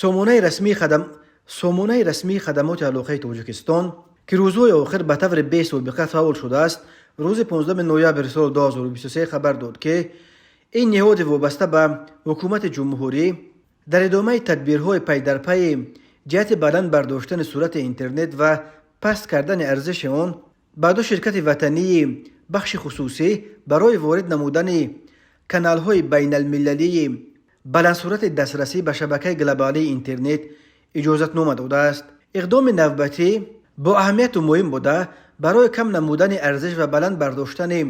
Сомонаи расмии Хадамоти алоқаи Тоҷикистон, ки рӯзҳои охир ба таври бесобиқа фаъол шудааст, рӯзи 15 ноябри соли 2023 хабар дод, ки ин ниҳоди вобаста ба ҳукумати ҷумҳурӣ дар идомаи тадбирҳои пайдарпайи ҷиҳати баланд бардоштани суръати интернет ва паст кардани арзиши он ба ду ширкати ватании бахши хусусӣ барои ворид намудани каналҳои байналмилалии баландсуръати дастрасӣ ба шабакаи глобалии интернет иҷозатнома додааст. Иқдоми навбатӣ бо аҳамияту муҳим буда, барои кам намудани арзиш ва баланд бардоштани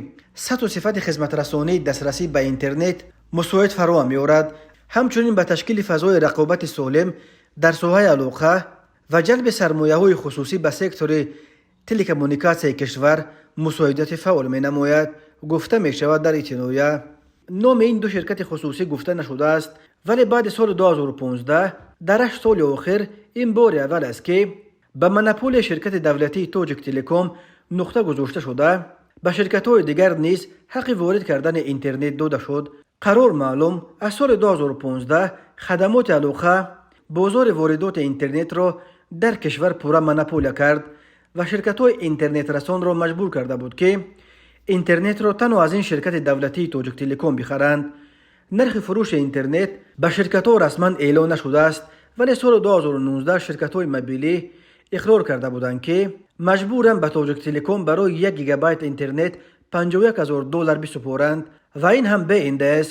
сатҳу сифати хизматрасонии дастрасӣ ба интернет мусоид фароҳам меорад. Ҳамчунин ба ташкили фазои рақобати солим дар соҳаи алоқа ва ҷалби сармояҳои хусусӣ ба сектори телекоммуникатсияи кишвар мусоидати фаъол менамояд, гуфта мешавад дар иттилоя. Номи ин ду ширкати хусусӣ гуфта нашудааст, вале баъди соли 2015 дар 8 соли охир ин бори аввал аст, ки ба монополияи ширкати давлатии Тоҷиктелеком нуқта гузошта шуда, ба ширкатҳои дигар низ ҳаққи ворид кардани интернет дода шуд. Қарор маълум, аз соли 2015 Хадамоти алоқа бозори воридоти интернетро дар кишвар пурра монополия кард ва ширкатҳои интернетрасонро маҷбур карда буд, ки интернетро танҳо аз ин ширкати давлатии Тоҷиктелеком бихаранд. Нархи фурӯши интернет ба ширкатҳо расман эълон нашудааст, вале соли 2019 ширкатҳои мобилӣ иқрор карда буданд, ки маҷбуранд ба Тоҷиктелеком барои 1 гигабайт интернет 51 ҳазор доллар бисупоранд ва ин ҳам бе НДС,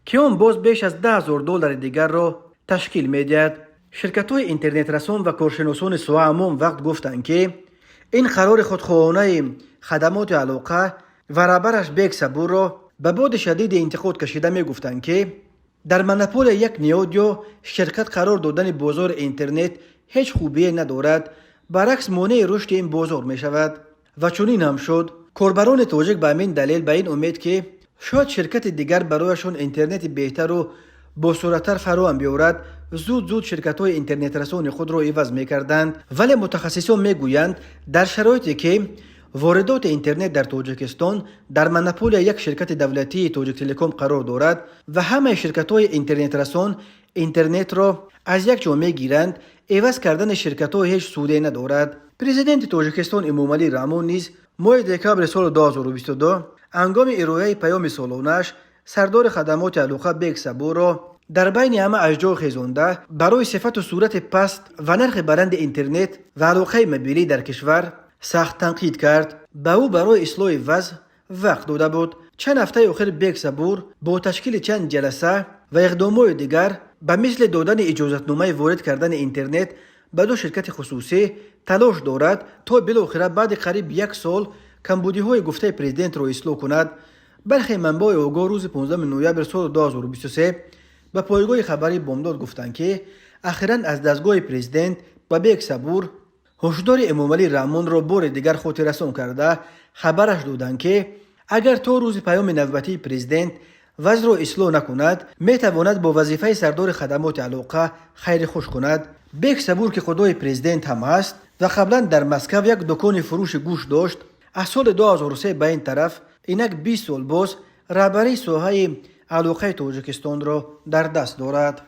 ки он боз беш аз 10 ҳазор доллари дигарро ташкил медиҳад. Ширкатҳои интернетрасон ва коршиносони соҳа ҳамон вақт гуфтанд, ки ин қарори худхоҳонаи Хадамоти алоқа ва раҳбараш Бек Сабурро ба боди шадиди интиқод кашида мегуфтанд, ки дар монополияи як ниҳод ё ширкат қарор додани бозори интернет ҳеҷ хубие надорад, баръакс, монеи рушди ин бозор мешавад. Ва чунин ҳам шуд. Корбарони тоҷик ба ҳамин далел, ба ин умед, ки шояд ширкати дигар барояшон интернети беҳтару босуръаттар фароҳам биёрад, зуд зуд ширкатҳои интернетрасони худро иваз мекарданд. Вале мутахассисон мегӯянд, дар шароите ки воридоти интернет дар Тоҷикистон дар монополияи як ширкати давлатии Тоҷиктелеком қарор дорад ва ҳамаи ширкатҳои интернетрасон интернетро аз як ҷо мегиранд, иваз кардани ширкатҳо ҳеҷ суде надорад. Президенти Тоҷикистон Эмомалӣ Раҳмон низ моҳи декабри соли 2022 ҳангоми ироаи паёми солонааш сардори Хадамоти алоқа Бек Сабурро дар байни ҳама аз ҷой хезонда, барои сифату суръати паст ва нархи баланди интернет ва алоқаи мобилӣ дар кишвар сахт танқид кард. Ба ӯ барои ислоҳи вазъ вақт дода буд. Чанд ҳафтаи охир Бек Сабур бо ташкили чанд ҷаласа ва иқдомҳои дигар, ба мисли додани иҷозатномаи ворид кардани интернет ба ду ширкати хусусӣ, талош дорад, то билохира баъди қариб як сол камбудиҳои гуфтаи президентро ислоҳ кунад. Бархе манбаъи огоҳ рӯзи 15 ноябр соли 2023 ба пойгоҳи хабарии Бомдод гуфтанд, ки ахиран аз дастгоҳи президент ба Бек Сабур ҳушдори Эмомалӣ Раҳмонро бори дигар хотиррасон карда, хабараш доданд, ки агар то рӯзи паёми навбатии президент вазъро ислоҳ накунад, метавонад бо вазифаи сардори Хадамоти алоқа хайри хуш кунад. Бек Сабур, ки худои президент ҳам ҳаст ва қаблан дар Москав як дукони фурӯши гӯшт дошт, аз соли 2003 ба ин тараф инак 20 сол боз раҳбарии соҳаи алоқаи Тоҷикистонро дар даст дорад.